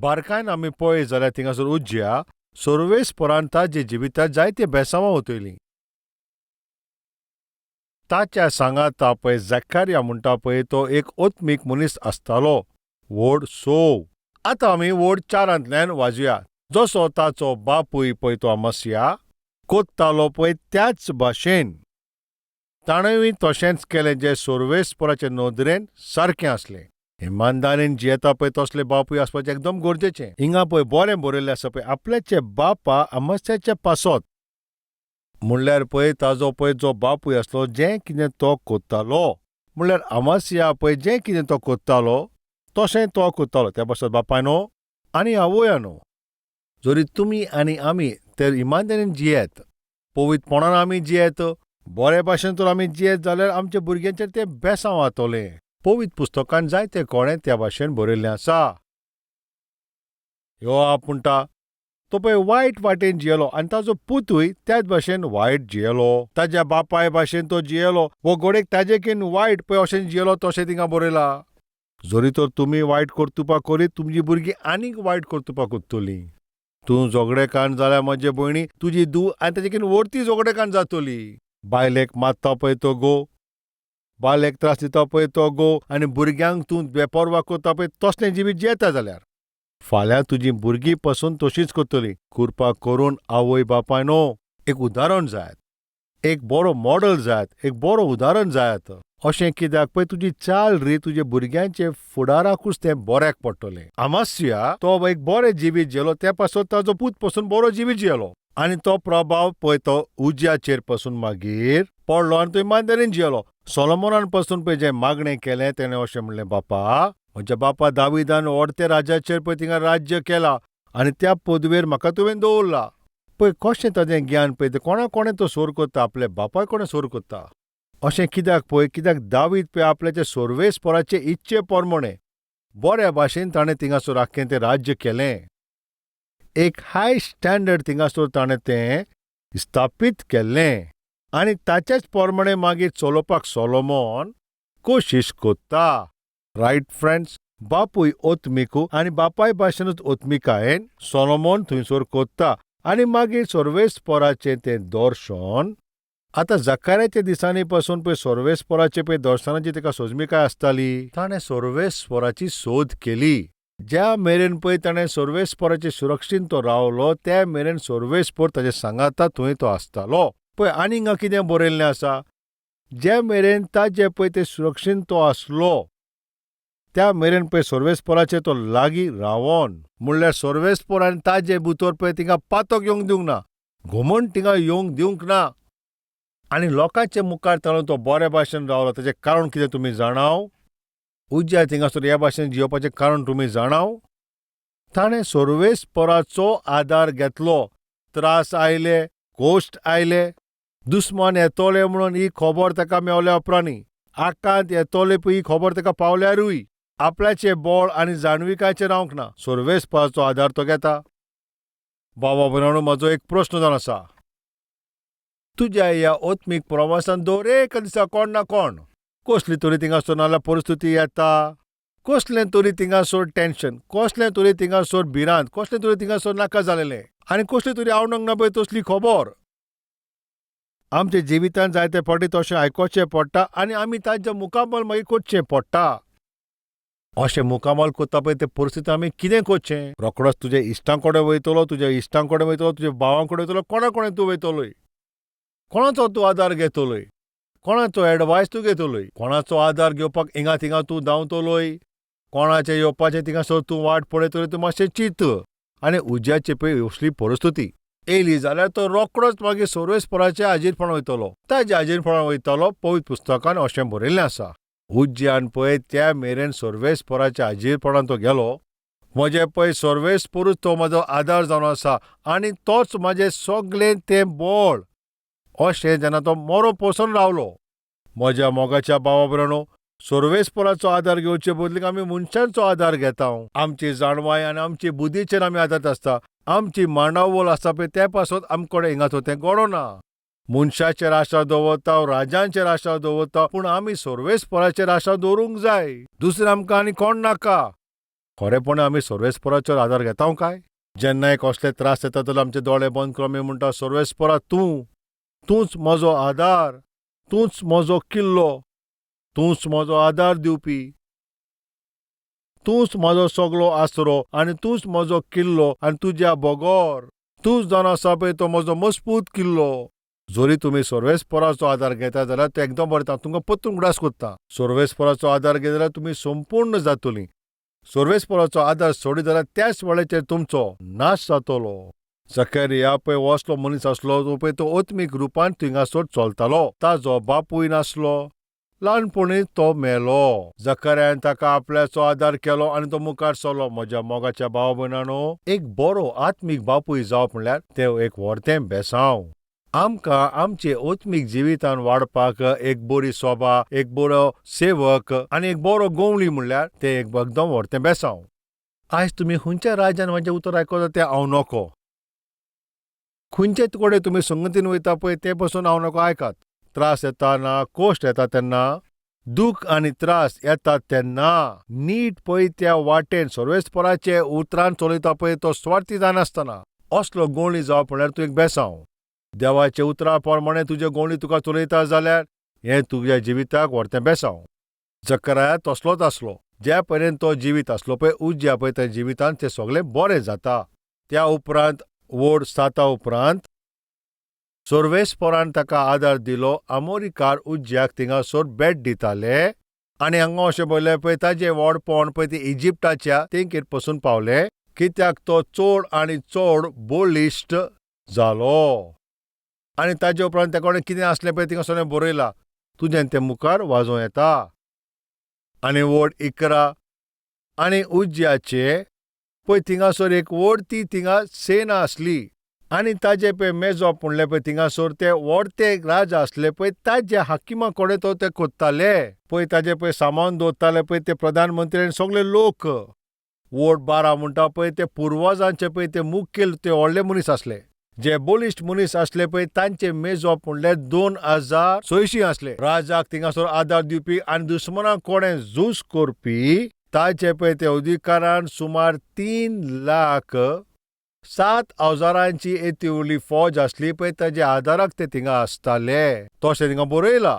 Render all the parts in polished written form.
बारकायन आमी पळय जाल्यार थिंगासर उज्या सर्वेस्परान ताजे जिवितांत जायते बेसांवां वतयलीं. ताच्या सांगाता पळय जकारिया म्हणटा पळय तो एक ओत्मीक मनीस आसतालो. वोड सोव आतां आमी वोड चारांतल्यान वाजूया. जसो ताचो बापूय पळय तो अमस्या कोत्तालो पळय त्याच भाशेन ताणेंय तशेंच केलें जें सर्वेस्पराचे नदरेन सारकें आसलें. इमानदारीन जियेता पळय तसले बापूय आसपाचें एकदम गरजेचें. हिंगा पळय बरें बरयल्लें आसा पळय आपल्याचे बापा अमस्याचे पासत, म्हणल्यार पळय ताजो पळय जो बापूय आसलो जें कितें तो कोत्तालो, म्हणल्यार अमासिया पळय जें कितें तो कोत्तालो तशें तो कोत्तालो. त्या पासत बापायनो आनी आवयानो, जरी तुमी आनी आमी तर इमानदारीन जियेत, पवित्रपणान आमी जियेत, बरे भाशेन तर आमी जियेत जाल्यार आमच्या भुरग्यांचेर तें बेसांव जातलें. पवित्र पुस्तकान जायते कोणें त्या भाशेन बरयल्लें आसा. यो आप म्हणटा तो पळय वायट वाटेन जियेलो आनी ताजो पुतूय त्याच भाशेन वायट जियेलो. ताज्या बापाय भाशेन तो जियेलो वो घोडेक ताजेकीन वायट पळय अशें जियेलो तशें थिंगा बरयलां. जरी तर तुमी वायट कर्तुपां करीत तुमची भुरगीं आनीक वायट कर्तुपां करतलीं. तूं झगडेकान जाल्यार म्हजे भयणी तुजी धूव आनी ताजेकीन व्हडती झगडेकान जातली. बायलेक मारता पळय तो गो, बायलेक त्रास दिता पळय तो गो, आनी भुरग्यांक तूं बेपर्वा करता पळय तसलें जिवीत जियेता जाल्यार फाल्यां तुजी भुरगीं पसून तशींच करतलीं. कृपा करून आवय बापायनो एक उदाहरण जायात, एक बरो मॉडल जायात, एक बरो उदाहरण जायात. अशें कित्याक पळय तुजी चाल री तुज्या भुरग्यांचे फुडाराकूच तें बऱ्याक पडटलें. अमासिया तो एक बरें जिवीत जियेलो, त्या पासत ताजो पूत पसून बरो जिवीत जियेलो आनी तो प्रभाव पळय तो उज्याचेर पसून मागीर पडलो आनी तो इमानदारीन जियेलो. सोलोमोनान पसून पळय जें मागणें केलें तेणें अशें म्हणलें, बापा म्हज्या बापा दाविदान ओडते राजाचेर पळय थिंगा राज्य केलां आनी त्या पदवेर म्हाका तुवें दवरला. पळय कशें ताजें ज्ञान पळय तें कोणा कोणें तो सोर करता, आपल्या बापाय कोणें सोर करता. अशें कित्याक पळय कित्याक दावीद पळय आपल्याचे सर्वेस्पराचे इच्छे प्रमाणे बऱ्या भाशेन ताणें थिंगासर आख्खें तें राज्य केलें. एक हाय स्टँडर्ड थिंगासर ताणें तें स्थापीत केल्लें आनी ताचेच प्रमाणे मागीर चलोवपाक सोलोमोन कोशिश कोत्ता. रायट फ्रेंड्स, बापूय ओत्मिकू आनी बापाय भाशेनूच ओत्मिकायेन सोलोमोन थंयसर कोत्ता आनी मागीर सर्वेस्पराचें तें दर्शन. आतां जकाऱ्याच्या दिसांनी पासून पळय सर्वेस्पराचे पळय दर्शनाची ताका सोजमिकाय आसताली. ताणें सर्वेस्पराची सोद केली. ज्या मेरेन पळय ताणें सर्वेस्पराचे सुरक्षीन तो रावलो त्या मेरेन सर्वेस्पर ताजे सांगाता थंय तो आसतालो. पळय आनी हिंगा कितें बरयल्लें आसा, ज्या मेरेन ताजे पळय ते सुरक्षीन तो आसलो त्या मेरेन पळय सर्वेस्पराचे तो लागीं रावोन, म्हणल्यार सर्वेस्पर आनी ताजे भितर पळय थिंगा पातक येवंक दिवंक ना, घुमण थिंगा येवंक दिवंक ना. आनी लोकांचे मुखार ताणें तो बरे भाशेन रावलो. ताचें कारण कितें तुमी जाणाव? उज्या थिंगासर ह्या भाशेन जियोवपाचें कारण तुमी जाणाव? ताणें सर्वेस्पराचो आदार घेतलो. त्रास आयले, कोश्ट आयले, दुस्मान येतले म्हणून ही खबर ताका मेवल्या उपरांत, आकांत येतले पळय ही खबर ताका पावल्यारूय आपल्याचें बळ आनी जाणविकायचें रावंक ना, सर्वेस्पराचो आदार तो घेता. बाबा भयणांनो, म्हजो एक प्रस्न जावन आसा, तुज्या ह्या ओत्मीक प्रवासान दरेक दिसा कोण ना कोण कसली तरी थिंगासर नाजाल्यार परिस्थिती येता, कसलें तरी थिंगासर टेंशन, कसलें तरी थिंगासर भिरांत, कसलें तरी थिंगासर नाका जालेलें आनी कसली तरी आवडूंक ना पळय तसली खबर आमच्या जिवितांत जायते फावटी तशें आयकोचें पडटा आनी आमी तांच्या मुखामल मागीर करचें पडटा. अशें मुखामल करता पळय ते परिस्थिती आमी कितें करचें? रोखडोच तुज्या इश्टां कडेन वयतलो, तुज्या इश्टां कडेन वयतलो, तुज्या भावां कडेन वयतलो, कोणा कडेन तूं वयतलोय, कोणाचो तूं आदार घेतलोय, कोणाचो एडवायस तूं घेतलोय, कोणाचो आदार घेवपाक हिंगा थिंगा तूं धांवतलोय, कोणाचें येवपाचें थिंगासर तूं वाट पळयतलोय. तूं मातशें चिंत. आनी उज्याची पळय असली परिस्थिती येयली जाल्यार तो रोखडोच मागीर सर्वेस्पराच्या हाजीरपणान वयतलो. ताज्या हाजीरपणान वयतलो. पवित्र पुस्तकान अशें बरयल्लें आसा, उज्यान पळय त्या मेरेन सर्वेस्पराच्या हाजीरपणान तो गेलो. म्हजें पळय सर्वेस्परूच तो म्हजो आदार जावन आसा आनी तोच म्हाजें सगलें तें बळ. अशें जेन्ना तो मरो पसून रावलो. म्हज्या मोगाच्या भावा भयणांनो, सर्वेस्पराचो आदार घेवचे बदलीक आमी मनशांचो आदार घेता. आमची जाणवाय आनी आमची बुद्धीचेर आमी आदार आसता. आमची मांडावळ आसा पळय ते पासत आमचे कडेन हिंगा तें घडना. मनशाचेर आशा दवरता, राजांचेर आशा दवरता, पूण आमी सर्वेस्पराचेर आशा दवरूंक जाय. दुसरें आमकां आनी कोण नाका. खरेपणी आमी सर्वेस्पराचेर आदार घेतांव काय? जेन्नाय कसले त्रास येता जाल्यार आमचे दोळे बंद करून आमी म्हणटा, सर्वेस्परा तूं, तूंच म्हजो आदार, तूंच म्हजो किल्लो, तूंच म्हजो आदार दिवपी, तूंच म्हजो सगलो आसरो आनी तूंच म्हजो किल्लो आनी तुज्या बगर तूंच जावन आसा पळय तो म्हजो मजबूत किल्लो. जरी तुमी सर्वेस्पराचो आदार घेता जाल्यार तें एकदम बरें, हांव तुमकां परतून उगडास करता, सर्वेस्पराचो आदार घेत जाल्यार तुमी संपूर्ण जातलीं. सर्वेस्पराचो आदार सोडीत जाल्यार त्याच वेळाचेर तुमचो नाश जातलो. जकारिया पळय असलो मनीस आसलो तो पळय तो आत्मीक रुपान थिंगासर चलतालो. ताजो बापूय नासलो, ल्हानपणी तो मेलो. जकारियान ताका आपल्याचो आदार केलो आनी तो मुखार सरलो. म्हज्या मोगाच्या भाव भयणानो, एक बरो आत्मीक बापूय जावप म्हणल्यार तें एक व्हडतें बेसांव. आमकां आमचे आत्मीक जिवितान वाडपाक एक बरी सोबा, एक बरो सेवक आनी एक बरो गोवळी म्हणल्यार तें एक एकदम व्हडतें बेसांव. आयज तुमी खंयच्या राज्यान म्हजें उतर आयकता तें हांव नको, खंयचे कडेन तुमी संगतीन वयता पळय तें पसून हांव नको आयकात. त्रास येता ना, कोश्ट येता तेन्ना, दूख आनी त्रास येता तेन्ना नीट पळय त्या वाटेन सर्वेस्पराचे उतरान चलयता पळय तो स्वार्थी जायनासतना असलो गोवळी जावप म्हणल्यार तूं एक बेसांव. देवाचे उतरा प्रमाणे तुजे गोवळी तुका चलयता जाल्यार हें तुज्या जिविताक व्हरतें बेसांव. जकराया तसलोच आसलो. ज्या पर्यंत तो जिवीत आसलो पळय उज्या पळय त्या जिवितांत तें सगळें बरें जाता. त्या उपरांत वड साता उपरांत सर्वेस्परान ताका आदार दिलो. आमोरीकार उज्याक थिंगासर भेट दिताले आनी हांगा अशें पळयलें पळय ताजें व्हडपण पळय तें इजिप्टाच्या तेंकेर पसून पावलें, कित्याक तो चड आनी चड बळिश्ट जालो. आनी ताजे उपरांत त्या कडेन कितें आसलें पळय थिंगा सगळें बरयलां, तुजें तें मुखार वाजोवं येता. आनी वड 11 आनी उज्याचे पळय थिंगासर एक व्हड ती थिंगा सेना आसली आनी ताजे पळय मेजप म्हणलें पळय थिंगासर ते व्हडते राजा आसले पळय ताज्या हाकिमा कडेन तो ते कोत्ताले पळय ताजे पळय सामान दवरताले पळय ते प्रधानमंत्री आनी सगळे लोक. वड 12 म्हणटा पळय ते पुर्वजांचे पळय ते मुखेल ते व्हडले मनीस आसले, जे बळिश्ट मनीस आसले पळय तांचे मेजप म्हणल्यार 2600 आसले. राजाक थिंगासर आदार दिवपी आनी दुस्मना कडेन झूज करपी ताचे पळय ते अधिकारान सुमार 3,07,000 येती व्हडली फौज आसली पळय ताज्या आदाराक ते थिंगा आसताले. तशें थिंगा बरयलां.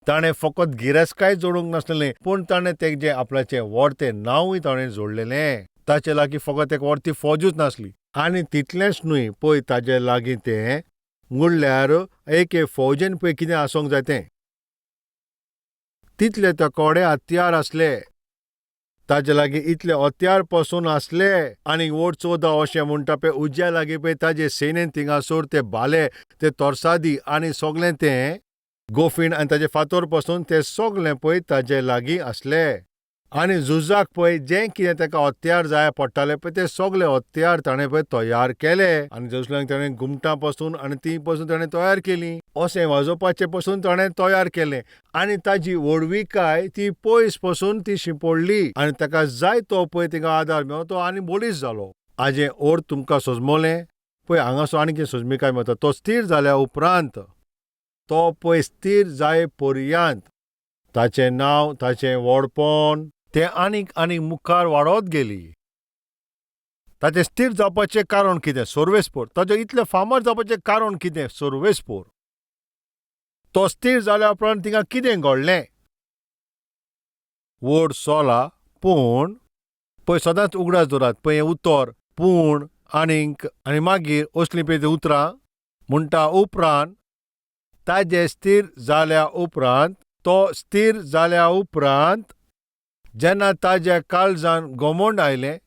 ताणें फकत गिरेस्तकाय जोडूंक नासलें पूण ताणें तेजें आपल्याचें व्हडतें नांवूय ताणें जोडलेलें. ताचे लागीं फकत एक व्हडती फौजूच नासली आनी तितलेंच न्हय पळय ताजे लागीं तें म्हणल्यार एके फौजेन पळय कितें आसूंक जाय तें तितले त्या कडेन हत्यार आसले. ताजे लागीं इतले हत्यार पसून आसले. आनी वड 14 अशें म्हणटा पळय उज्या लागीं पळय ताजे सेनेन थिंगासर ते भाले, ते तरसादी आनी सगळें तें गोफीण आनी ताजे फातोर पसून ते सगळें पळय ताजे लागीं आसले. आनी झुजाक पळय जें कितें ताका हत्यार जाय पडटालें पळय ते सगळे हत्यार ताणें पळय तयार केले. आनी जेरुसलेमाक ताणें घुमटां पसून आनी ती पसून ताणें तयार केलीं, अशें वाजोवपाचें पसून ताणें तयार केलें. आनी ताजी व्हडविकाय ती पयस पसून ती शिंपडली आनी ताका जाय तो पळय तिका आदार मेळ्ळो तो आनी बळिश्ट जालो. हाजें अर्थ तुमकां सजमलें पळय हांगासर आनी कितें सजमिकाय मेळटा. तो स्थीर जाल्या उपरांत तो पळय स्थीर जाय पर्यंत ताचें नांव, ताचें व्हडपण तें आनीक आनीक मुखार वाडत गेली. ताचें स्थीर जावपाचें कारण कितें? सर्वेस्पोर. ताचें इतलें फामाद जावपाचें कारण कितें? सर्वेस्पोर. तो स्थीर जाल्या उपरांत थिंगा कितें घडलें? वड 16 पूण पळय सदांच उगडास दवरात पळय हें उतर पूण आनीक आनी मागीर असलीं पळय तीं उतरां म्हणटा. उपरांत ताजें स्थीर जाल्या उपरांत तो स्थीर जाल्या उपरांत जेन्ना ताज्या काळजान घमंड आयलें,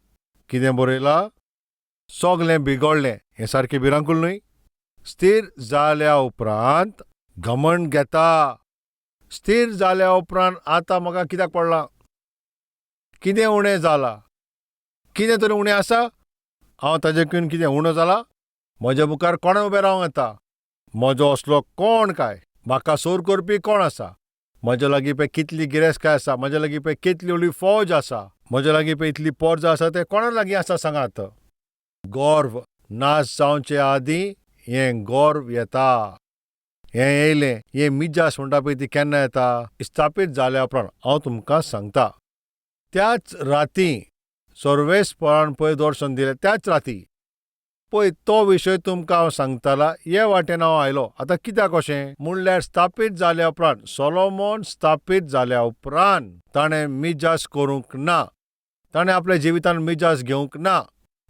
कितें बरयलां? सगळें बिगडलें. हें सारकें भिरांकूळ न्हय? स्थीर जाल्या उपरांत घमंड घेता. स्थीर जाल्या उपरांत आतां म्हाका कित्याक पडलां? कितें उणें जालां? कितें तरी उणें आसा? हांव ताजे कडेन कितें उणो जाला? म्हज्या मुखार कोणें उबें रावंक येता? म्हजो असलो कोण काय? म्हाका सोर करपी कोण आसा? म्हज्या लागीं पळय कितली गिरेस्तकाय आसा, म्हज्या लागीं पळय कितली व्हडली फौज आसा, म्हज्या लागीं पळय इतली पोर्जा आसा, तें कोणा लागीं आसा सांगात? गर्व नाश जावचे आदीं हें गर्व येता. हें येयलें, हें मिजास म्हणटा पळय ती केन्ना येता? स्थापीत जाल्या उपरांत. हांव तुमकां सांगता, त्याच राती सर्वेस्परान पळय दर्शन दिलें त्याच राती. पळय तो विशय तुमकां हांव सांगताला, हे वाटेन हांव आयलो. आतां कित्याक अशें म्हणल्यार स्थापीत जाल्या उपरांत, सोलोमोन स्थापीत जाल्या उपरांत ताणें मिजास करूंक ना, ताणें आपल्या जिवितान मिजास घेवंक ना.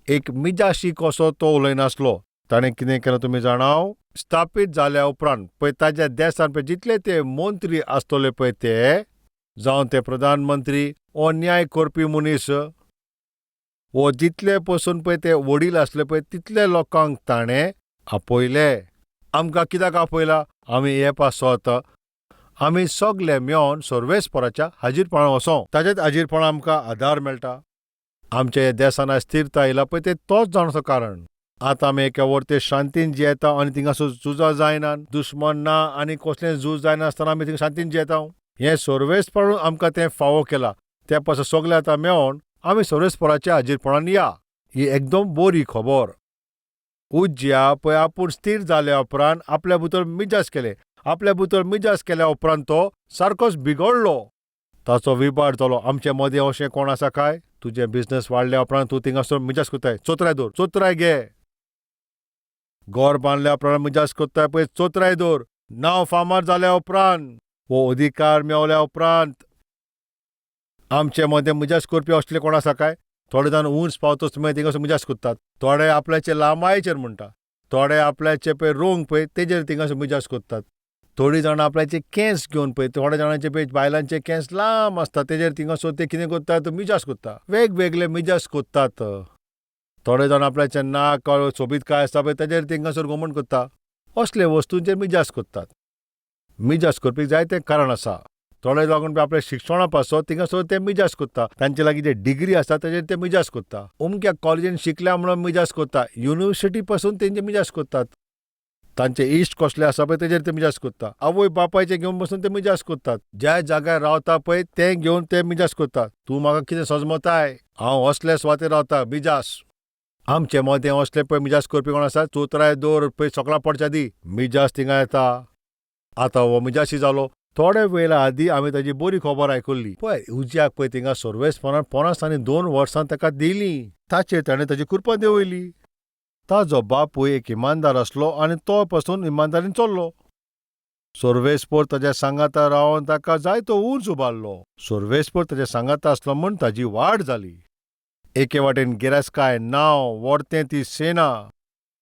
एक मिजाशी कसो तो उलयनासलो. ताणें कितें केलें तुमी जाणाव? स्थापीत जाल्या उपरांत पळय ताज्या देसान पळय जितले ते मंत्री आसतले पळय ते, जावं ते प्रधानमंत्री वो न्याय करपी मनीस वो जितले पसून पळय ते वडील आसले पळय तितले लोकांक ताणें आपयले. आमकां कित्याक आपयला? आमी हे पासत आमी सगले मेळोन सर्वेस्पराच्या हाजीरपणान वचों. ताज्याच हाजीरपणान आमकां आदार मेळटा. आमच्या देसान आयज स्थिरता आयला पळय ते तोच जावन कारण. आतां आमी एके वरते शांतीन जियेता आनी थिंगासर झुजां जायना, दुश्मन ना आनी कसलें झूज जायनासतना आमी थिंगा शांतीन जियेता. हें सर्वेस्परान आमकां तें फावो केलां. त्या पासत सगले आतां मेळोन आमी सर्वेस्पराच्या हाजीरपणान या. ही एकदम बरी खबर. उज्या पळय आपूण स्थीर जाल्या उपरांत आपल्या भितर मिजास केले. आपल्या भितर मिजास केल्या उपरांत तो सारकोच बिगडलो, ताचो विबाड जालो. आमचे मदें अशें कोण आसा काय? तुजें बिजनस वाडल्या उपरांत तूं थिंगासर मिजास करताय, चोत्राय दवर, चोत्राय घे. घर बांदल्या उपरांत मिजास करताय पळय, चोत्राय दवर. नांव फामाद जाल्या उपरांत वो अधिकार मेवल्या उपरांत आमचे मदें मिजास करपी असले कोण आसा काय? थोडे जाण उंच पावतच मागीर थिंगासर मिजास करतात. थोडे आपल्याचे लांबायचेर म्हणटा, थोडे आपल्याचे पळय रंग पळय तेजेर थिंगासर मिजास करतात. थोडीं जाणां आपल्याचे केंस घेवन पळय, थोड्या जाणांचे पळय बायलांचे केंस लांब आसता तेजेर थिंगासर ते कितें करतात? मिजास करता. वेगवेगळे मिजास करतात. थोडे जाण आपल्याचे नाक सोबीतकाय आसता पळय तेजेर थिंगासर घमंड करता. असले वस्तूंचेर मिजास करतात. मिजास करपी जायते कारण आसा. थोडे लागून आपल्या शिक्षणा पासत थिंगासर ते मिजास करता. तांचे लागीं जे डिग्री आसा तेजेर ते मिजास करता. अमक्या कॉलेजीन शिकल्या म्हणून मिजास करता. युनिवर्सिटी पासून तेंचे मिजास करतात. तांचे इश्ट कसले आसा पळय तेजेर ते मिजास करता. आवय बापायचे घेवन बसून ते मिजास करतात. ज्या जाग्यार रावता पळय तें घेवन ते मिजास करतात. तूं म्हाका कितें सजमताय, हांव असले सुवातेर रावता, मिजास. आमचे मदें असले पळय मिजास करपी कोण आसा? चोत्राय दवर पळय सकला पडच्या दी मिजास थिंगा येता. आतां हो मिजासी जालो. थोडे वेळा आदीं आमी ताजी बरी खबर आयकुल्ली. पळय उज्याक पळय थिंगा सर्वेस्परान 52 वर्सां ताका दिलीं. ताचेर ताणें ताजी कृपा देंवयली. ताजो बापूय एक इमानदार आसलो आनी तो पसून इमानदारीन चल्लो. सर्वेस्पर ताज्या सांगाता रावन ताका जायतो उंच उबारलो. सर्वेस्पर ताज्या सांगाता आसलो म्हूण ताजी वाड जाली. एके वाटेन गिरेस्तकाय, नांव, वर्तें ती सेना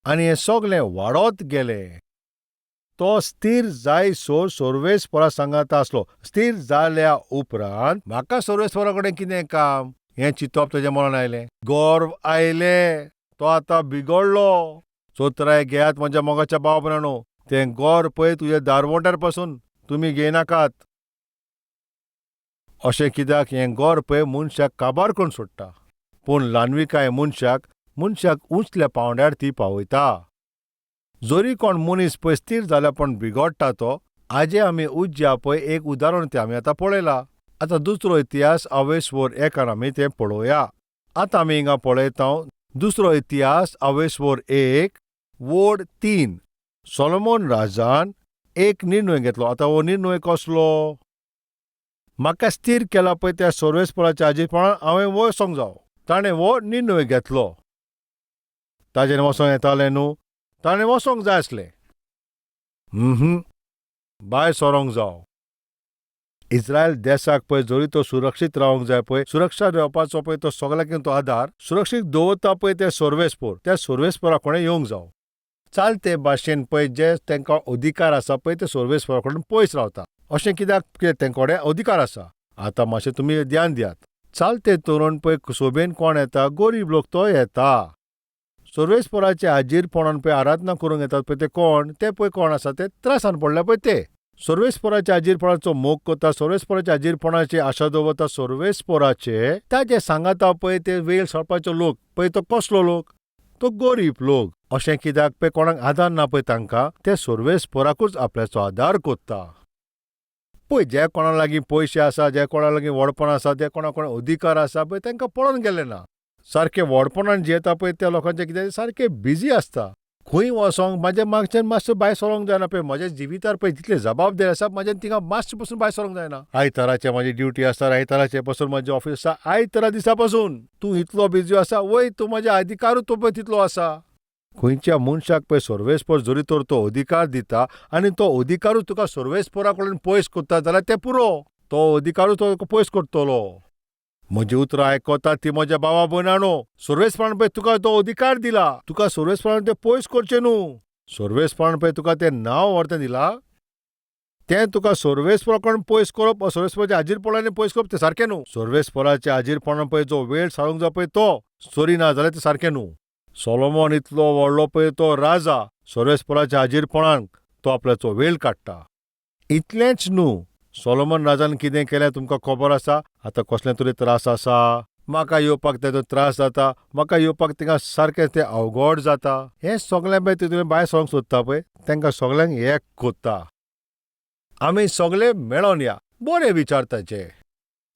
आनी हें सगलें वाडत गेलें. तो स्थीर जायसर सर्वेस्परा सांगाता आसलो. स्थीर जाल्या उपरांत म्हाका सर्वेस्परा कडेन कितें काम हें चिंतप ताज्या मनान आयलें. गर्व आयलें. तो आतां बिगडलो. चोत्राय घेयात म्हज्या मोगाच्या भाव भयणांनो, तें गोर पळय तुज्या दारवंट्यार पासून तुमी घेयनाकात. अशें कित्याक हें गोर पळय मनशाक काबार करून सोडटा, पूण ल्हानविकाय मनशाक मनशाक उंचल्या पांवड्यार ती पावयता. जरी कोण मनीस पळय स्थीर जाल्या पण बिगडटा तो, आजे आमी उज्या पळय एक उदाहरण तें आमी आतां पळयलां. आतां दुसरो इतिहास अवेस्वर एकान आमी तें पळोवया. आतां आमी हिंगा पळयता दुसरो इतिहास अवेस्वर 1 वड 3. सोलोमोन राजान एक निर्णय घेतलो. आतां हो निर्णय कसलो? म्हाका स्थीर केला पळय त्या सर्वेस्पराच्या हाजीरपणान हांवें वचोंक जावो. ताणें हो निर्णय घेतलो. ताजेर वचोंक येतालें न्हू, ताणें वचोंक जाय आसलें. भायर सरोंक जावो. इस्रायल देसाक पळय जरी तो सुरक्षीत रावंक जाय पळय, सुरक्षा रावपाचो पळय तो सगळ्याक तो आदार सुरक्षीत दवरता पळय ते सर्वेस्पोर, त्या सर्वेस्पोरा कडेन येवंक जावो. चालते भाशेन पळय जे तांकां अधिकार आसा पळय ते सर्वेस्पोरा कडेन पयस रावता. अशें कित्याक? कित्याक तेंक कडेन अधिकार आसा. आतां मातशें तुमी ध्यान दियात. चालते तरुण पळय सोबेन कोण येता? गरीब लोक तो येता. सर्वेस्पोराचे हाजीरपणान पळय आराधना करूंक येतात पळय ते कोण? ते पळय कोण आसा? ते त्रासान पडल्या पळय ते. सर्वेस्पोराच्या हाजीरपणाचो मोग करता, सर्वेस्पोराच्या हाजीरपणाची आशा दवरता, सर्वेस्पोराचे ताजे सांगाता पळय ते वेळ सरपाचो लोक पळय तो कसलो लोक? तो गरीब लोक. अशें कित्याक पळय कोणाक आदार ना पळय तांकां, ते सर्वेस्पोराकूच आपल्याचो आदार करता. पळय जे कोणा लागीं पयशे आसा, जे कोणा लागीं व्हडपण आसा, जे कोणा कोणा अधिकार आसा पळय तांकां पळोवन गेले ना. सारके व्हडपणान जियेता पळय त्या लोकांचें कितें सारकें बिजी आसता. खंय वचोंक म्हाज्या मागच्यान मातसो भायर सरोंक जायना पळय म्हज्या जिवितार पळय जितले जबाबदारी आसा म्हाज्यान थिंगा मातशें पसून भायर सरोंक जायना. आयताराचें म्हाजी ड्युटी आसता, आयताराचें पसून म्हाजें ऑफीस आसा, आयतारा दिसा पसून तूं इतलो बिजी आसा. वय, तूं म्हाज्या अधिकारूच तो पळय तितलो आसा. खंयच्या मनशाक पळय सर्वेस्पर जरी तर तो अधिकार दिता आनी तो अधिकारूच तुका सर्वेस्परा कडल्यान पयस करता जाल्यार तें पुरो, तो अधिकारूच तो पयस करतलो. म्हजी उतरां आयकता ती म्हज्या भावा भयणानो, सर्वेस्परान पळय तुका तो अधिकार दिला, तुका सर्वेस्परान तें पयस करचें न्हू. सर्वेस्परान पळय तुका तें नांव व्हरतें दिलां, तें तुका सर्वेस्परा कडल्यान पयस करप, सर्वेस्पराच्या हाजीरपणान पयस करप तें सारकें न्हू. सर्वेस्पराच्या हाजीरपणान पळय जो वेळ सारूंक जाय पळय तो सरी ना जाल्यार तें सारकें न्हू. सोलोमन इतलो व्हडलो पळय तो राजा, सर्वेस्पराच्या हाजीरपणान तो आपल्याचो वेळ काडटा. इतलेंच न्हू, सोलोमन राजान कितें केलें तुमकां खबर आसा? आतां कसले तरी त्रास आसा, म्हाका येवपाक तेजो त्रास जाता, म्हाका येवपाक तिंगा सारकें तें अवघड जाता. हें सगळें पळय तितून भायर सरोंक सोदता पळय तांकां सगळ्यांक एक कोत्ता. आमी सगळे मेळोन या, बरें विचार ताचे.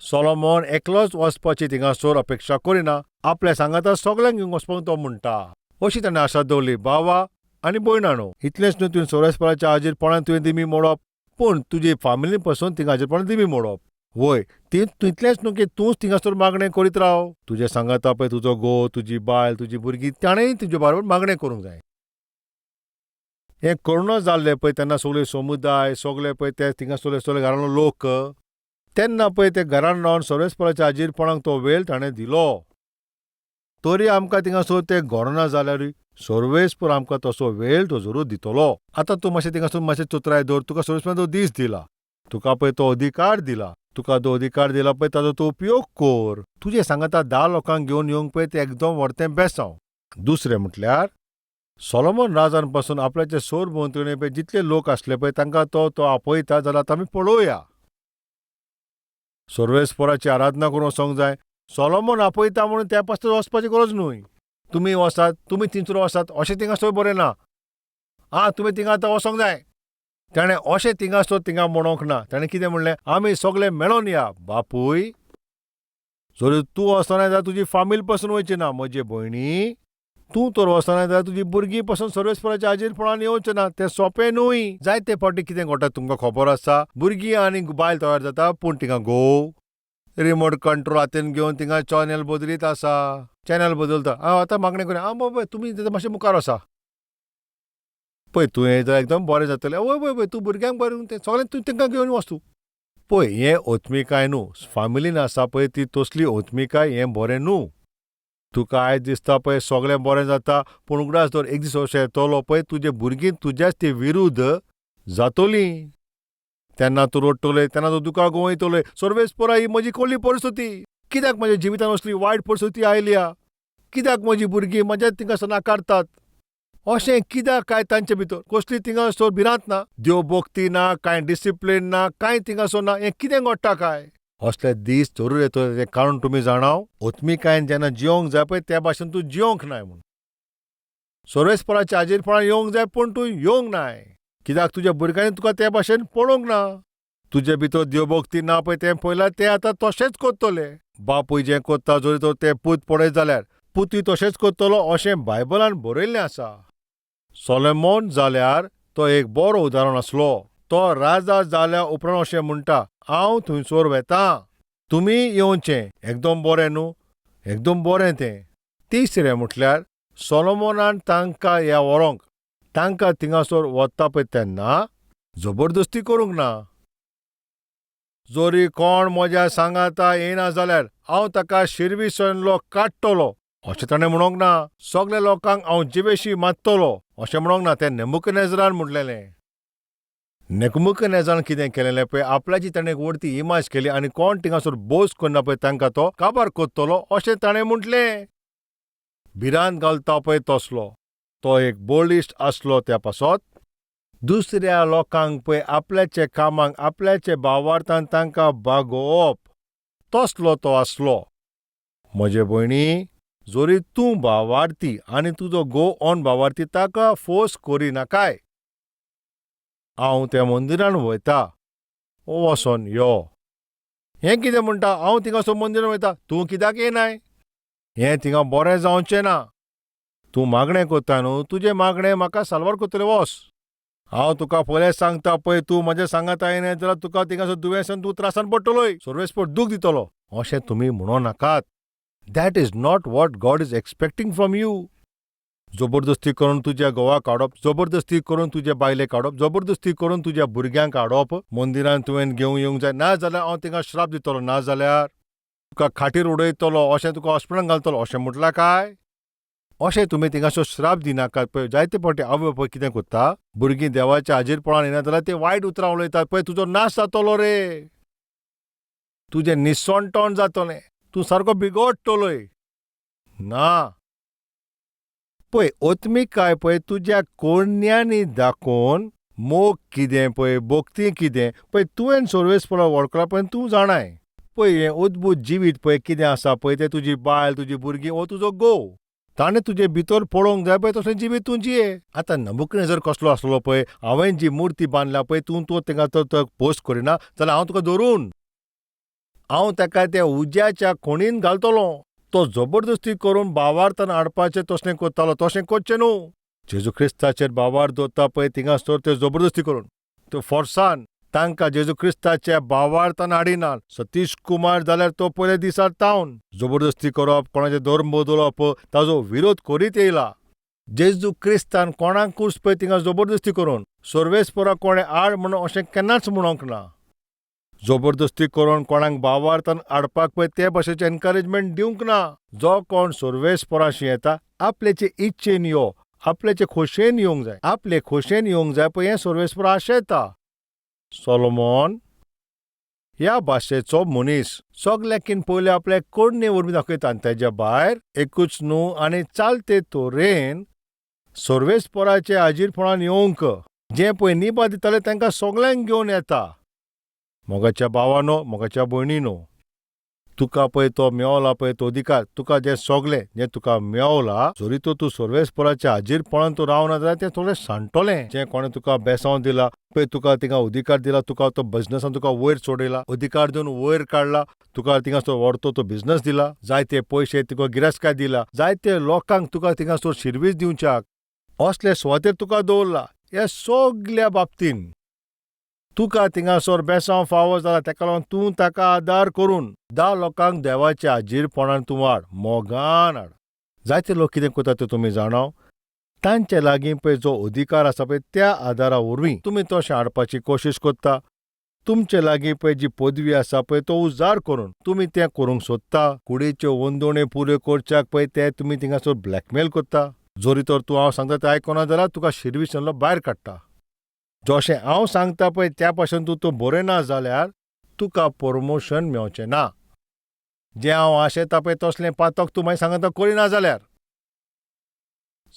सोलोमन एकलोच वचपाची थिंगासर अपेक्षा करिना, आपल्या सांगाता सगळ्यांक घेवन वचपाक तो म्हणटा. अशी ताणें आशा दवरली भावा आनी भयणानो. इतलेंच न्हू, तुवें सर्वेस्पराच्या हाजीरपणान तुवें दिमी मोडप, पूण तुजी फामिली पसून थिंगा हाजीरपणान दिमी मोडप. वय, ती तितलेंच न्हू की तूंच थिंगासर मागणें करीत राव, तुजें सांगाता पळय तुजो घोव, तुजी बायल, तुजी भुरगीं ताणेंय तुजे बरोबर मागणें करूंक जाय. हें करुणा जाल्लें पळय तेन्ना सगळे समुदाय सगळे पळय ते थिंगासरले सगळे घरांतलो लोक तेन्ना पळय ते घरान रावन सर्वेस्पराच्या हाजीरपणाक तो वेळ ताणें दिलो. तरी आमकां थिंगासर तें घडना जाल्यारूय सर्वेस्पर आमकां तसो वेळ तो जरूर दितलो. आतां तूं मातशें थिंगासर मातशें चतुराय दवर, तुका सर्वेस्परान तो दीस दिला, तुका पळय तो अधिकार दिला, तुका तो अधिकार दिला पळय ताजो तूं उपयोग कर. तुजें सांगाता 10 लोकांक घेवन येवंक पळय तें एकदम व्हडतें बेसांव. दुसरें म्हटल्यार सोलोमन राजान पासून आपल्याचे सरभोंवतणी पळय जितले लोक आसले पळय तांकां तो तो आपयता जाल्यार आतां आमी पळोवया. सर्वेस्पराची आराधना करूंक वचोंक जाय. सोलोमन आपयता म्हणून त्या पासत वचपाची गरज न्हय. तुमी वचात, तुमी थिंगसर वचात अशें थिंगासर बरें ना. आं, तुमी थिंगा आतां वचोंक जाय. ताणें अशें थिंगासर थिंगा म्हणोंक ना. ताणें कितें म्हणलें, आमी सगळे मेळोन या. बापूय, जर तूं वचना जाल्यार तुजी फामील पसून वयची ना. म्हजे भयणी, तूं तर वचना जाल्यार तुजी भुरगीं पसून सर्वेस्पराच्या हाजीरपणान येवचें ना. तें सोंपें न्हय. जायते फावटी कितें घडटा तुमकां खबर आसा, भुरगीं आनी बायल तयार जाता, पूण थिंगा घोव रिमोट कंट्रोल हातीन घेवन थिंगा चॅनल बदलीत आसा, चॅनल बदलता. आं, आतां मागणें करुया. आं, बाबा तुमी मातशें मुखार आसा पळय, तुवें जाल्यार एकदम बरें जातलें. वय वय वय, तूं भुरग्यांक बरें तें सगळें तूं तांकां घेवन वच. तूं पळय, हें ओत्मिकाय न्हू, फामिलीन आसा पळय ती तसली ओत्मिकाय, हें बरें न्हू. तुका आयज दिसता पळय सगळें बरें जाता, पूण उगडास दवर एक दीस अशें येतलो पळय तुजे भुरगीं तुज्याच ती विरुद्ध जातोलीं. तेन्ना तूं रडटलें, तेन्ना तूं दुकां गवयतलें. सर्वेस्परा, ही म्हजी कसली परिस्थिती, कित्याक म्हज्या जिवितान असली वायट परिस्थिती आयल्या, कित्याक म्हजी भुरगीं म्हज्याच थिंगासर नाकारतात, अशें कित्याक काय तांचे भितर कसली थिंगासर भिरांत ना, देव भक्ती ना, कांय डिसिप्लीन ना, कांय थिंगासर ना, हें कितें घडटा काय? असले दीस जरूर येतले. तें कारण तुमी जाणाव, ओत्मिकायेन जेन्ना जियोंक जाय पळय त्या भाशेन तूं जियोंक नाय म्हूण. सर्वेस्पराच्या हाजीरपणान येवंक जाय, पूण तूं येवंक नाय, कित्याक तुज्या भुरग्यांनी तुका त्या भाशेन पळोवंक ना. तुजे भितर देवभक्ती ना पळय तें पळयल्यार ते आतां तशेंच करतले. बापूय जें करता जरी तर तें पूत पळयत जाल्यार पुतूय तशेंच करतलो अशें बायबलान बरयल्लें आसा. सोलोमन जाल्यार तो एक बरो उदाहरण आसलो. तो राजा जाल्या उपरांत अशें म्हणटा, हांव थंयसर वेता, तुमी येवचें. एकदम बरें न्हू, एकदम बरें तें. तिसरें म्हटल्यार सोलोमनान तांकां ह्या व्हरोंक, तांकां थिंगासर वता पळय तेन्ना जबरदस्ती करूंक ना. जरी कोण म्हज्या सांगाता येना जाल्यार हांव ताका शिरवीसनलो काडटलो अशें ताणें म्हणोंक ना. सगल्या लोकांक हांव जिवेशी मारतलो अशें म्हणोंक ना. तें नेबुकदनेजरान म्हटलेलें. नेबुकदनेजरान कितें केलेलें पळय, आपल्याची ताणें एक व्हडती इमाज केली आनी कोण थिंगासर बोस करना पळय तांकां तो काबार करतलो अशें ताणें म्हटलें. भिरांत घालता पळय तसलो तो एक बळिश्ट आसलो. त्या पासत दुसऱ्या लोकांक पळय आपल्याचे कामाक आपल्याचे भावार्थान तांकां बागोवप तसलो तो आसलो. म्हजे भयणी, जरी तूं भावार्थी आनी तुजो घोव ऑन भावार्थी, ताका फोर्स करिनाकाय. हांव त्या मंदिरान वयता, वचोन यो. हें कितें म्हणटा, हांव थिंगासर मंदिरान वयता, तूं कित्याक येनाय? हें थिंगा बरें जावचें ना. तूं मागणें कोत्ता न्हू, तुजें मागणें म्हाका साल्वार कोत्तलें वोस. हांव तुका पयलेंच सांगता पळय, तूं म्हज्या सांगाता येयना जाल्यार तुका थिंगासर दुयेंसान तूं त्रासान पडटलोय, सर्वेस्पर दूख दितलो. अशें तुमी म्हणो नाकात. That is not what God is expecting from you. जबरदस्ती करून तुज्या घोवाक हाडप, जबरदस्ती करून तुज्या बायलेक हाडप, जबरदस्ती करून तुज्या भुरग्यांक हाडप, मंदिरान तुवें घेवन येवंक जाय, ना जाल्यार हांव तिंगा श्राप दितलो, ना जाल्यार तुका खाटीर उडयतलो, अशें तुका हॉस्पिटलान घालतलो, अशें म्हटलां काय? अशें तुमी थिंगासर श्राप दिनाकात. पळय जायते फावटी आवय बापूय कितें कोत्ता, भुरगीं देवाच्या हाजीरपणान येना जाल्यार ते वायट उतरां उलयतात. पळय तुजो नाश जातलो रे, तुजें निसणटण जातलें, तूं सारको बिगडटलोय. ना पळय ओत्मिकाय पळय तुज्या कोरण्यांनी दाखोवन मोग कितें पळय, भक्ती कितें पळय, तुवें सर्वेस्परा वळखला पळय, तूं जाणाय पळय हें अद्भूत जिवीत पळय कितें आसा पळय, तें तुजी बायल, तुजी भुरगीं वो तुजो घोव, ताणें तुजे भितर पळोवंक जाय पळय तसलें जिवीत तूं जिये. आतां नबुकनेजर कसलो आसलो पळय, हांवें जी मुर्ती बांदल्या पळय, तूं तो तेंका तो पोस्ट करिना जाल्यार हांव तुका धरून हांव ताका त्या उज्याच्या खोणीन घालतलो. तो जबरदस्ती करून बावार्थान हाडपाचें तसलें कोत्तालो, तशें कोच्चें न्हू. जेजू क्रिस्ताचेर बावार दवरता पळय थिंगासर ते जबरदस्ती करून त्यो फोर्सान तांकां जेजू क्रिस्ताच्या बावार्थान हाडिना. सतीश कुमार जाल्यार तो पयल्या दिसा तावन जबरदस्ती करप, कोणाचें धर्म बदलप, ताजो विरोध करीत येयला. जेजू क्रिस्तान कोणाकूच पळय थिंगा जबरदस्ती करून सर्वेस्परा कोणें आड म्हणून अशें केन्नाच म्हणोंक ना. जबरदस्ती करून कोणाक बावार्थान हाडपाक पळय ते भाशेचें एनकरेजमेंट दिवंक ना. जो कोण सर्वेस्पराशी येता आपल्याचे इच्छेन यो, आपल्याचे खोशयेन येवंक जाय, आपले खोशयेन येवंक जाय पळय, हें सर्वेस्पर आशेता. सोलोमॉन ह्या भाशेचो मनीस सगल्याकीन पयलीं आपल्या कोडणे वरवीं दाखयता आनी तेज्या भायर एकूच न्हू आनी चालते तरेन सर्वेस्पराचे हाजीरपणान येवंक जें पळय निबा दिताले तांकां सगल्यांक घेवन येता. मोगाच्या भावानो, मोगाच्या भयणीनो, तुका पळय तो मेवला पळय तो अधिकार, तुका जें सगलें जें तुका मेवला, जरी तो तूं सर्वेस्पराच्या हाजीरपणान तूं रावना जाल्यार तें थोडें सांडटलें. जें कोणें तुका बेसांव दिला पळय, तुका थिंगा अधिकार दिला, तुका तो बिजनसान तुका वयर चडयला, अधिकार दिवन वयर काडला, तुका थिंगासर व्हरतो तो बिजनस दिला, जायते पयशे तुका गिरेस्तकाय दिला, जायते लोकांक तुका थिंगासर शिरवीस दिवच्याक असले सुवातेर तुका दवरला. ह्या सगल्या बाबतीन तुका थिंगासर बेसांव फावो जाला, तेका लागून तूं ताका आदार करून 10 लोकांक देवाच्या हाजीरपणान तूं हाड, मोगान हाड. जायते लोक कितें करतात ते तुमी जाणाव, तांचे लागीं पळय जो अधिकार आसा पळय त्या आदारा वरवीं तुमी तशें हाडपाची कोशिश कोत्ता. तुमचे लागीं पळय जी पदवी आसा पळय तो उजार करून तुमी तें करूंक सोदता. कुडीच्यो वंदोण्यो पुऱ्यो करच्याक पळय ते तुमी थिंगासर ब्लॅकमेल कोत्ता. जरी तर तूं हांव सांगता तें आयकना जाल्यार तुका शिरवीसांतलो भायर काडटा. जशें हांव सांगता पळय त्या पासून तूं तूं बरें ना जाल्यार तुका प्रमोशन मेवचें ना. जें हांव आशेता पळय तसलें पातक तूं मागीर सांगता करिना जाल्यार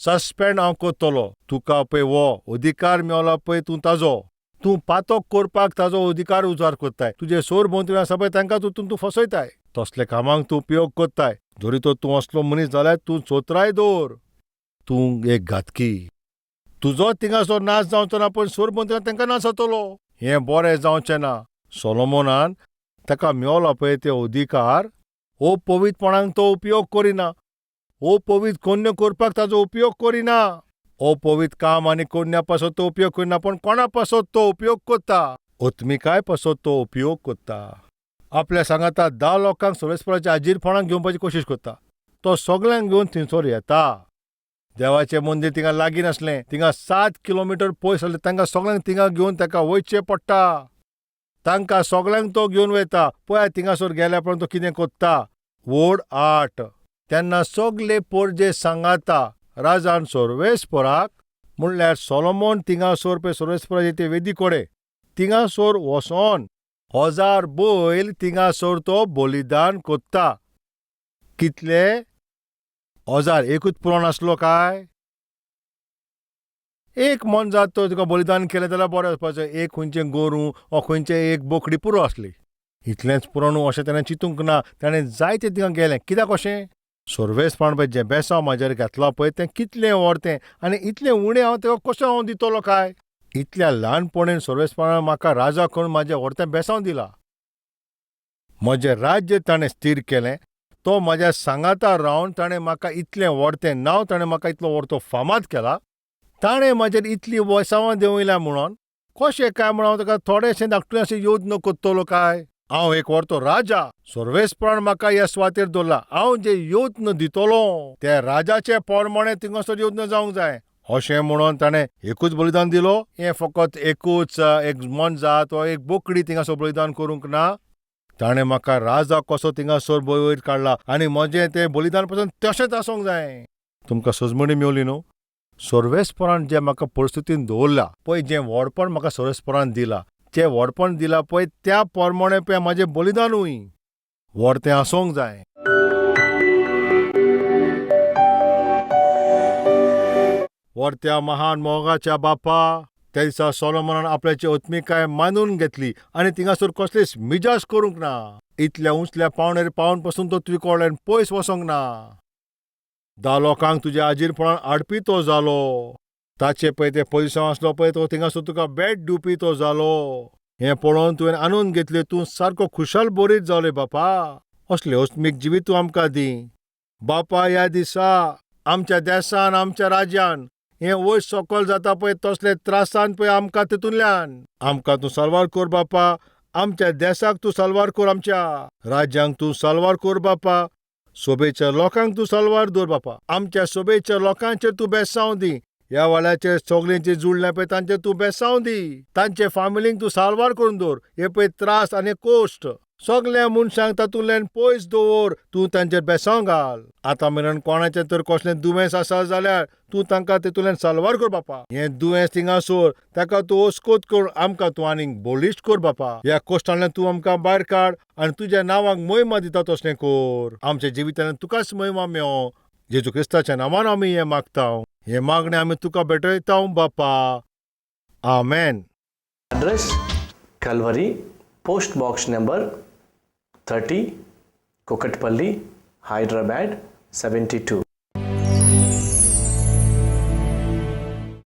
सस्पेंड हांव करतलो तुका. पळय हो अधिकार मेवला पळय तूं ताजो, तूं पातक करपाक ताजो अधिकार उजार करताय. तुजे सोर भोंवतणी आसा पळय तांकां तूं तूं फसयताय, तसले कामांक तूं उपयोग करताय. जरी तर तूं असलो मनीस जाल्यार तूं चोत्राय दवर, तूं एक घातकी. तुजो थिंगासर नाश जावचो ना पूण सोर भोंवतणी तांकां नाश जातलो. हें बरें जावचें ना. सोलोमोनान ताका मेवला पळय ते अधिकार अपवित्रपणाक तो उपयोग करिना, अपवित्र कोन्न्यो करपाक ताजो उपयोग करिना, अपवित्र काम आनी कोन्या पासत तो उपयोग करिना, पूण कोणा पासत तो उपयोग करता, ओत्मिकाय पासत तो उपयोग करता. आपल्या सांगाता 10 लोकांक सर्वेस्पराच्या हाजीरपणाक घेवपाची कोशिश करता. तो सगल्यांक घेवन थंयसर येता. देवाचें मंदीर थिंगा लागीं नासलें, थिंगा 7 किलोमिटर पयस आसलें. तांकां सगल्यांक थिंगा घेवन ताका वयचें पडटा. तांकां सगल्यांक तो घेवन वयता. पळय थिंगासर गेल्या उपरांत तो कितें कोत्ता, व्हड 8. तेन्ना सगले पोरजे सांगाता राजान सर्वेस्पराक म्हणल्यार सोलोमोन थिंगासर पळय सर्वेस्पराचे ते वेदी कडेन थिंगासर वचोन 1000 बैल थिंगासर तो बलिदान कोत्ता. कितले? 1000. एकूच पुरो नासलो काय? एक मोनजात तो तुका बलिदान केलें जाल्यार बरें वचपाचें. एक खंयचें गोरूं वा खंयचें एक बोकडी पुरो आसली. इतलेंच पुरो न्हू अशें ताणें चिंतूंक ना. ताणें जायते थिंगा गेलें. कित्याक अशें? सर्वेस्परान पळय जें बेसांव म्हाजेर घेतलां पळय तें कितलें व्हड तें, आनी इतलें उणें हांव तेका कशें हांव दितलो काय? इतल्या ल्हानपणेन सर्वेस्परान म्हाका राजा करून म्हाजें व्हडतें बेसांव दिलां. म्हजें राज्य ताणें स्थीर केलें. तो म्हाज्या सांगाता रावन ताणें म्हाका इतलें व्हडतें नांव, ताणें म्हाका इतलो व्हडतो फामाद केला, ताणें म्हाजेर इतली वैसांवां देंवयल्या म्हणून कशें काय म्हूण हांव ताका थोडेशें धाकटुलें अशें यत्न कोत्तलो काय? हांव एक व्हडतो राजा, सर्वेस्परान म्हाका ह्या सुवातेर दवरला. हांव जे यत्न दितलो ते राजाचे प्रमाणे थिंगासर यत्न जावंक जाय. अशें म्हणून ताणें एकूच बलिदान दिलो. हें फकत एकूच एक मोनजात वा एक बोकडी थिंगासर बलिदान करूंक ना. ताणें म्हाका राजा कसो थिंगासर वयर काडला आनी म्हजें तें बलिदान पसून तशेंच आसूंक जाय. तुमकां सजमणी मेवली न्हू? सर्वेस्परान जें म्हाका परिस्थितीन दवरला पळय, जें व्हडपण म्हाका सर्वेस्परान दिलां, जें व्हडपण दिलां पळय त्या प्रमाणे पळय म्हाजें बलिदानूय व्हडतें आसूंक जाय. व्हडत्या महान मोगाच्या बापा, त्या दिसा सोलोमनान आपल्याची आत्मिकाय मानून घेतली आनी थिंगासर कसलीच मिजास करूंक ना. इतल्या उंचल्या पावणेर पावन पसून तो तुजे कडल्यान पयस वचोंक ना. 10 लोकांक तुज्या आजीरपणान हाडपी तो जालो. ताचे पळय तें पयसांव आसलो पळय तो थिंगासर तुका भेट दिवपी तो जालो. हें पळोवन तुवें आनंद घेतले, तूं सारको खुशाल बरीत जाले बापा. असले अस्मीक जिवीत तूं आमकां दी बापा. ह्या दिसा आमच्या देसान, आमच्या राज्यान हें वयर सकयल जाता पळय तसले त्रासान पळय आमकां तितूंतल्यान आमकां तूं साल्वार कर बापा. आमच्या देसाक तूं साल्वार कर, आमच्या राज्यांक तूं साल्वार कर बापा. सोबेच्या लोकांक तूं साल्वार दवर बापा. आमच्या सोबेच्या लोकांचेर तूं बेसांव दी. ह्या वाड्याचेर सगळ्यांचे जुळल्या पळय तांचेर तूं बेसांव दी. तांचे फामिलींक तूं साल्वार करून दवर. हे पळय त्रास आनी कोश्ट सगल्या मनशांक तातूंतल्यान पयस दवर. तूं तांचेर बेसांव घाल. आतां मेरेन कोणाचें तर कसलें दुयेंस आसा जाल्यार तूं तांकां तितूंतल्यान साल्वार कर बापा. हें दुयेंस थिंगासर ताका तूं ओस्कोत कर, आमकां तूं आनीक बळिश्ट कर बापा. ह्या कोश्टांतल्यान तूं आमकां भायर काड आनी तुज्या नांवाक महिमा दिता तसलें कर. आमच्या जिवितांतल्यान तुकाच महिमा मेवो. जेजू क्रिस्ताच्या नांवान आमी हें मागता. हें मागणें आमी तुका भेटयता बापा. आमेन. Address Calvary, post box number 30, Kukatpally, Hyderabad 72.